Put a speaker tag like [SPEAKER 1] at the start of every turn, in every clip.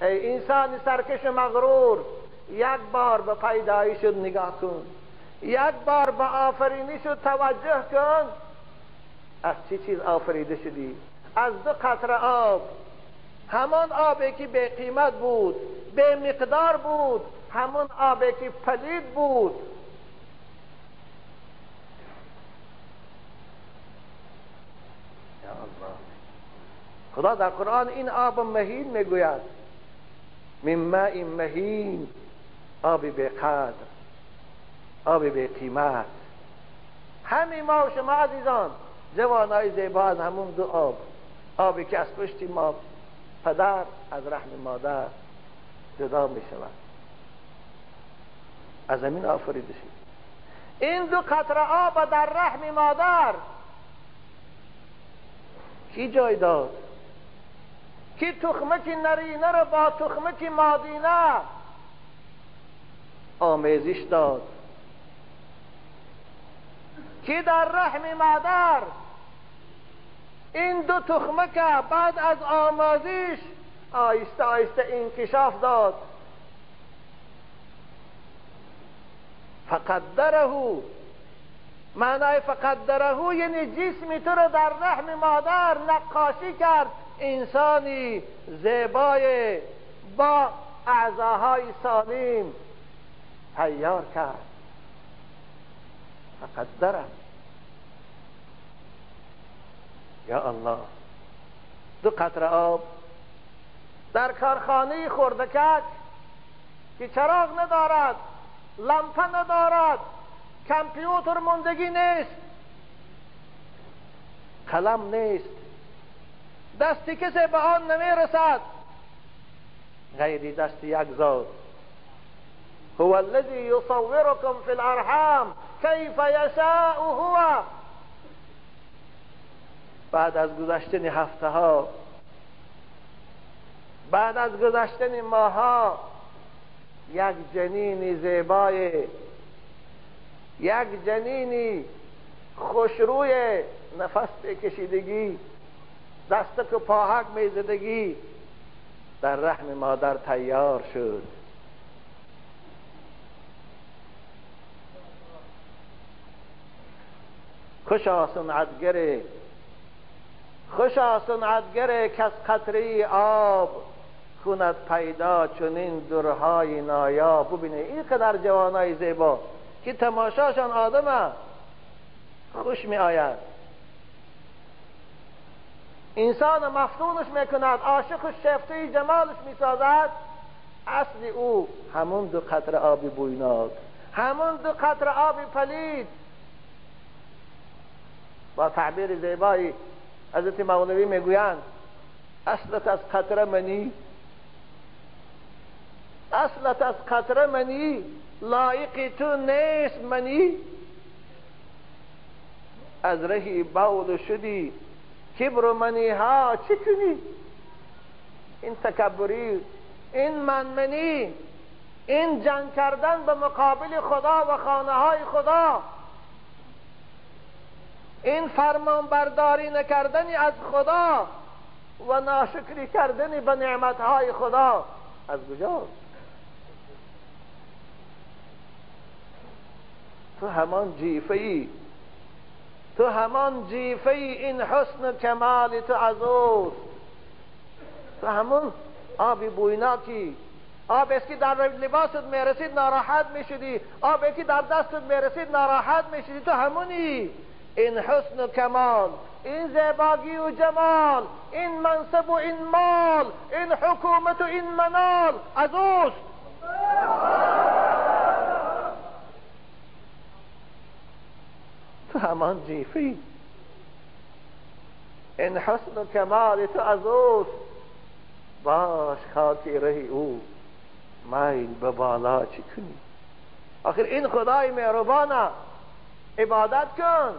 [SPEAKER 1] ای انسان سرکش مغرور، یک بار به پیدایش نگاه کن، یک بار به آفرینش توجه کن. از چه چیز آفریده شدی؟ از دو قطره آب، همان آبی که بی قیمت بود، بی مقدار بود، همان آبی که پلید بود. یا الله، خدا در قرآن این آب مهین میگوید، من ماء مهین، آب بی قدر، آب بی قیمت. همین ما و شما عزیزان جوانای زیبا از همون دو آب، آبی که از پشت ما پدر از رحم مادر جدا می شود، از همین آفریده شد. این دو قطره آب در رحم مادر کی جای داد؟ کی تخمک نرینه را با تخمک مادینه آمیزش داد؟ کی در رحم مادر این دو تخمک بعد از آمازش آیسته آیسته انکشاف داد؟ فقدره، معنای فقدره یعنی جسم تو رو در رحم مادر نقاشی کرد، انسانی زیبای با اعضاهای سالم تیار کرد. فقدره. یا الله، دو قطره آب در کارخانه خردکک که چراغ ندارد، لامپه ندارد، کامپیوتر ماندگی نیست، قلم نیست، دست کسی به آن نمیرسد غیر دست یک ذات. هو الذی یصورکم فی الارحام کیف یشاء هو. بعد از گذشتن هفته ها، بعد از گذشتن ماها، یک جنین زیبای، یک جنینی خوشروی، نفس کشیدگی، دستک و پاهک میزدگی در رحم مادر تیار شد. خوشا صنعتگره، خوشا صنعتگره که از قطره آب کند پیدا چنین درهای نایاب. ببینه اینقدر جوانای زیبا که تماشاشان آدمه خوش می آید، انسان مفتونش میکند، عاشق و شیفته جمالش میسازد. اصل او همون دو قطره آب بویناک، همون دو قطره آب پلید. با تعبیر زیبایی حضرت مولوی میگویند اصلت از قطره منی، اصلت از قطره منی، لایق تو نیست منی. از رهی بول شدی کبر و منی ها چی کنی؟ این تکبری، این منمنی، این جنگ کردن به مقابل خدا و خانه های خدا، این فرمان برداری نکردنی از خدا و ناشکری کردنی به نعمتهای خدا از کجاست؟ تو همان جیفه‌ای، تو همان جیفه‌ای، این حسن و کمال تو از اوست. تو همون آبی بویناکی، آب است که در لباست میرسید ناراحت میشدی، آبی که در دستت میرسید ناراحت میشدی، تو همونی. این حسن و کمال، این زیباگی و جمال، این منصب و این مال، این حکومت و این منال از اوست. تو همان جیفی، این حسن و کمال تو از اوست. باش خاکی رهی او، میل به بالا چی کنی؟ آخر این خدای مهربانه، عبادت کن.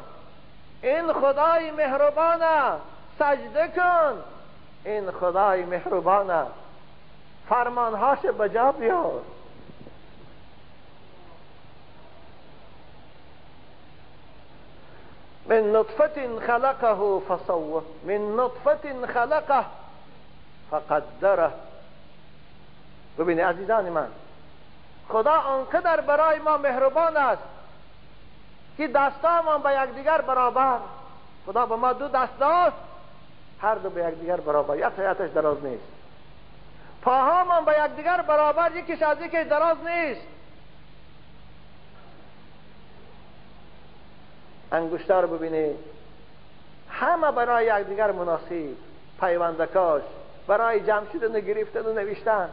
[SPEAKER 1] این خدای مهربانه، سجده کن. این خدای مهربانه، فرمانهاش به جا بیار. من نطفة خلقه فصوه، من نطفة خلقه فقدره. ببینید عزیزان من، خدا آنقدر برای ما مهربان است که دستامان به یکدیگر برابر. خدا به ما دو دست داد، هر دو به یکدیگر برابر، یک تایتش دراز نیست. پاهامان به یکدیگر برابر، یکیش از یکیش دراز نیست. انگشتر رو ببینید، همه برای یکدیگر مناسب، پیوندکاش برای جمع شدن و گرفتن و نوشتن.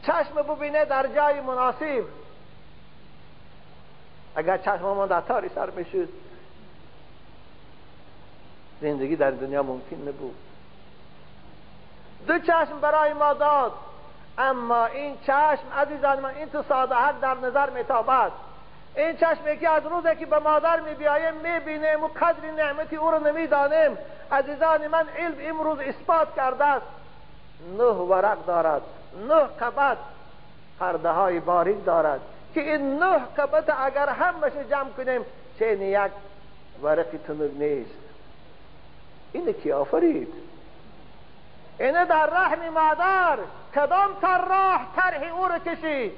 [SPEAKER 1] چشم ببینه در جای مناسب. اگر چشم ما در تاری سر میشد، زندگی در دنیا ممکن نبود. دو چشم برای ما داد، اما این چشم عزیزان من، این تو ساده حق در نظر میتابد. این چشم که از روزی که به مادر میبیاییم میبینیم و قدر نعمتی او رو نمیدانیم. عزیزان من، علم امروز اثبات کرده است 9 ورق دارد، 9 قبط پرده های باریک دارد که این 9 قبط اگر همش جمع کنیم چه یک ورق تنک نیست. اینه کی آفرید؟ اینه در رحم مادر کدام طراح طرح او رو کشید؟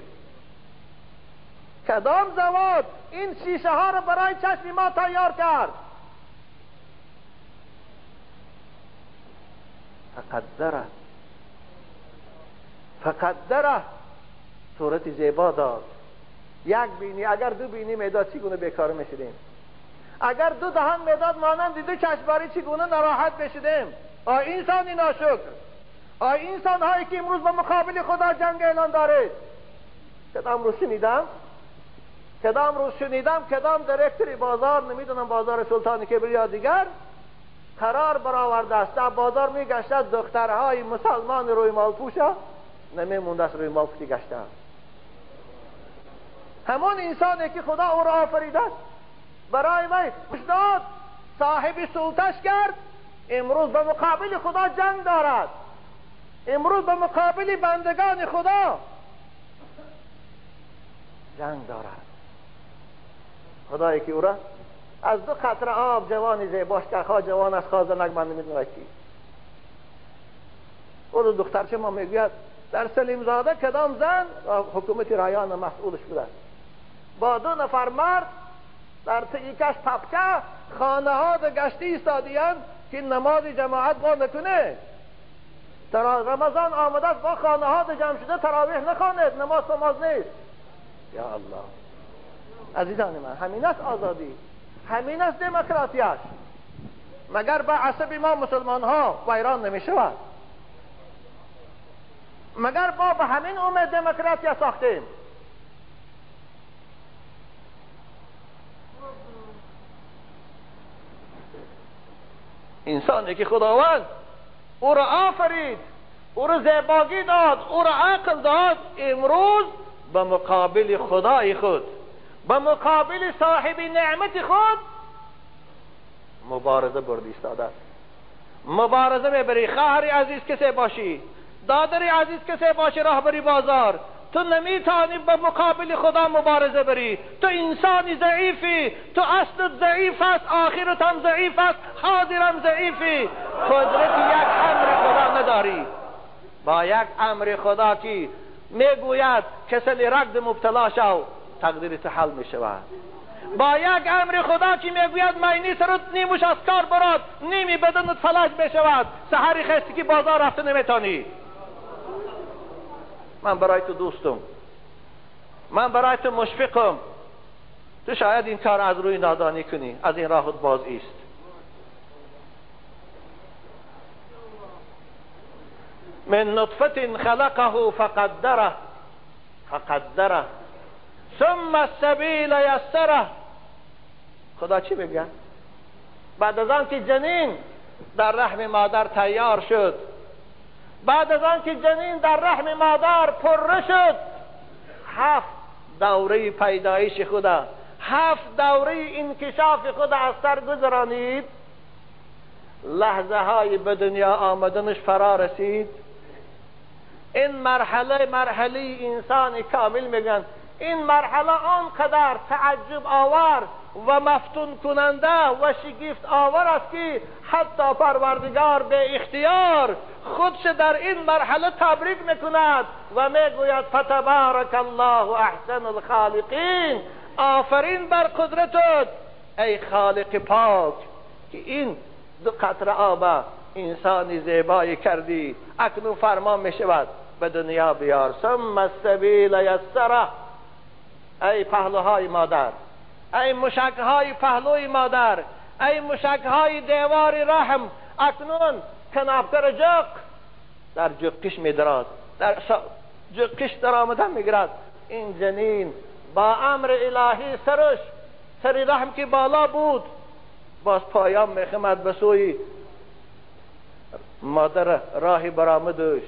[SPEAKER 1] کدام زواد این شیشه ها رو برای چشم ما تیار کرد؟ فقدره، فقدره، صورت زیبا داد. یک بینی، اگر دو بینی میداد چگونه بیکار میشدیم؟ اگر دو دهان میداد مانند دو چشمباری چگونه ناراحت میشدیم؟ آی انسان ناشکر، آی انسان هایی که امروز به مقابل خدا جنگ اعلان دارید. کدام روز شنیدم، کدام روز شنیدم کدام director بازار، نمیدونم بازار سلطان کبیر یا دیگر، قرار برآورده است در بازار میگشته دخترهای مسلمان روی مال پوشه نمیمونده است، روی مال پوشی گشته. همون انسانی که خدا او را آفریده است برای وی داد، صاحب سلطش کرد، امروز به مقابل خدا جنگ دارد، امروز به مقابل بندگان خدا جنگ دارد. خدایی که او را از دو قطره آب جوانی زیباش کرد، خواه جوان است خواه زنک، من نمیدونم کی. او رو دخترچه ما میگوید در سلیم زاده کدام زن حکومت رایان مسئولش بوده، با 2 نفر مرد در تیکش پپکه خانه ها گشتی ایستادیان که نماز جماعت با نکنه. رمضان آمده است، با خانه ها جمع شده تراویح نخواند، نماز نماز نیست. یا الله، عزیزان من، همین است آزادی، همین است دموکراتیش. مگر با عصب ما مسلمان ها ویران نمی شود؟ مگر ما به همین امید دموکراتی ساختیم؟ انسانی که خداوند او را آفرید، او را زیبایی داد، او را عقل داد، امروز به مقابل خدای خود، به مقابل صاحب نعمت خود مبارزه برده ایستاده است. مبارزه میبری. خواهر عزیز کسی باشی، دادر عزیز کسی باشی، راهبری بازار، تو نمیتونی به مقابل خدا مبارزه بری. تو انسانی ضعیفی، تو اصلت ضعیف است، آخرت هم ضعیف است، حاضرم ضعیفی. قدرت یک امر خدا نداری. با یک امر خدا که میگوید کسل رگد مبتلا شو، تقدیر تو حل میشود. با یک امر خدا که میگوید مینی سرت نیموش از کار براد، نیمی بدنت فلج میشود، سحری خستی که بازار رفته نمیتونی. من برای تو دوستم، من برای تو مشفقم، تو شاید این کار از روی نادانی کنی، از این راهت باز ایست. من نطفة خلقه فقدره، فقدره ثم السبیل یسره. خدا چی میگه؟ بعد از آن که جنین در رحم مادر تیار شد، بعد از آن که جنین در رحم مادر پره شد، 7 دوره پیدایش خدا، 7 دوره انکشاف خدا از سر گذرانید، لحظه های به دنیا آمدنش فرا رسید. این مرحله مرحله انسان کامل میگن. این مرحله آنقدر تعجب آور و مفتون کننده و شگفت آور است که حتی پروردگار به اختیار خودش در این مرحله تبریک میکند و میگوید فتبارک الله احسن الخالقین. آفرین بر قدرتت ای خالق پاک که این دو قطره آب انسان زیبایی کردی. اکنون فرمان میشود به دنیا بیار. ثم السبیل یسره. ای پهلوهای مادر، ای مشکهای پهلوی مادر، ای مشکهای دیوار رحم، اکنون کناپکر جق در جقش میدراد، در جقش در آمدن میگیرد. این جنین با امر الهی سرش سر رحم که بالا بود باز پایان میخمد به سوی مادر، راهی برآمدش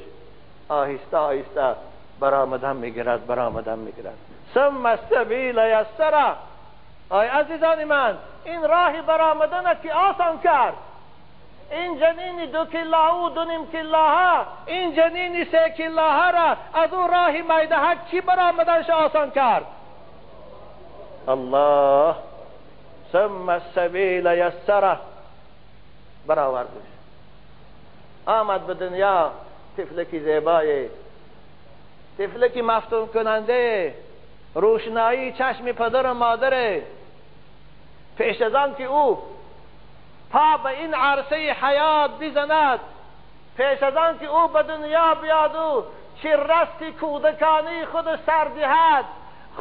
[SPEAKER 1] آهسته آهسته برآمدن میگیرد، برآمدن میگیرد. ثم السبیل یسره. آی عزیزان من، این راه برآمدن که آسان کرد. این جنین 2 کیلو و 2.5 کیلوها، این جنین 3 کیلوها را از او راه میده کی برآمدنش آسان کرد؟ الله. ثم السبیل یسره. برآوردش، آمد به دنیا طفلکی زیبای، طفلکی مفتون کننده، روشنایی چشم پدر و مادر. پیش از آن که او پا به این عرصه حیات بزند، پیش از آن که او به دنیا بیاد و چه رست کودکانی خود سر دهد،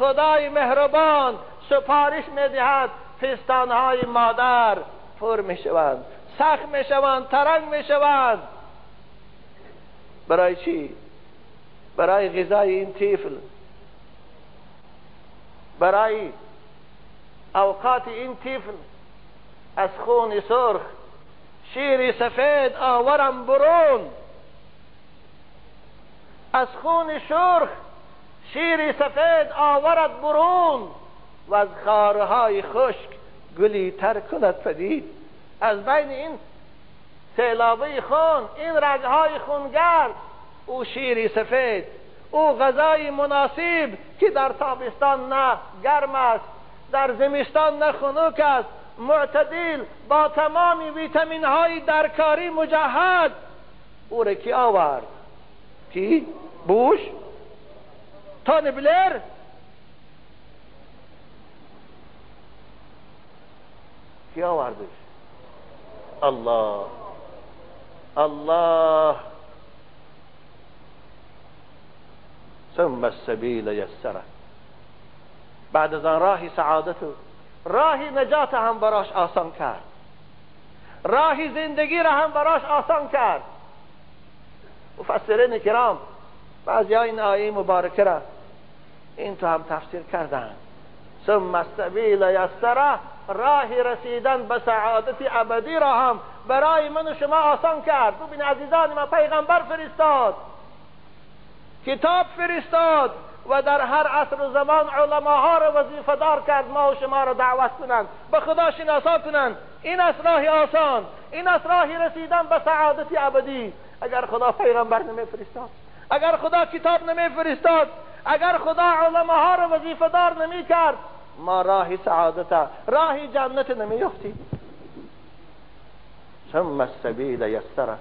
[SPEAKER 1] خدای مهربان سپارش میدهد پستانهای مادر پر میشوند، سخت میشوند، ترنگ میشوند. برای چی؟ برای غذای این طفل، برای اوقات این طفل. از خون سرخ شیر سفید آورم برون، از خون سرخ شیر سفید آورد برون، و از خارهای خشک گلی تر کند پدید. از بین این سیلابه خون، این رگهای خونگرد، او شیر سفید، او غذای مناسب که در تابستان نه گرم است، در زمستان نه خنک است، معتدل، با تمام ویتامین های درکاری مجهز. او را کی آورد؟ کی؟ بوش؟ تونی بلر؟ کی آوردش؟ الله. الله. ثم السبیل یسره. بعد از آن راه سعادت، راه نجات هم براش آسان کرد، راه زندگی را هم براش آسان کرد. مفسرین کرام بعضی این آیه مبارکه را این تو هم تفسیر کردند. ثم السبیل یسره، راه رسیدن به سعادت ابدی را هم برای من و شما آسان کرد. ببین عزیزان من، پیغمبر فرستاد، کتاب فرستاد و در هر عصر و زمان علماها را وظیفه دار کرد ما و شما را دعوت کنند، به خدا شناسا کنند. این است راه آسان، این است راه رسیدن به سعادت ابدی. اگر خدا پیغمبر نمیفرستاد، اگر خدا کتاب نمیفرستاد، اگر خدا علماها را وظیفه دار نمیکرد، ما راه سعادت، راه جنت نمیافتیم. ثم السبیل یسره،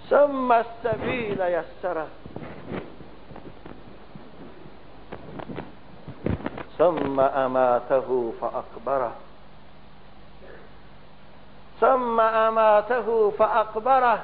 [SPEAKER 1] ثم السبیل یسره، ثم اماته فاقبره، ثم اماته فاقبره.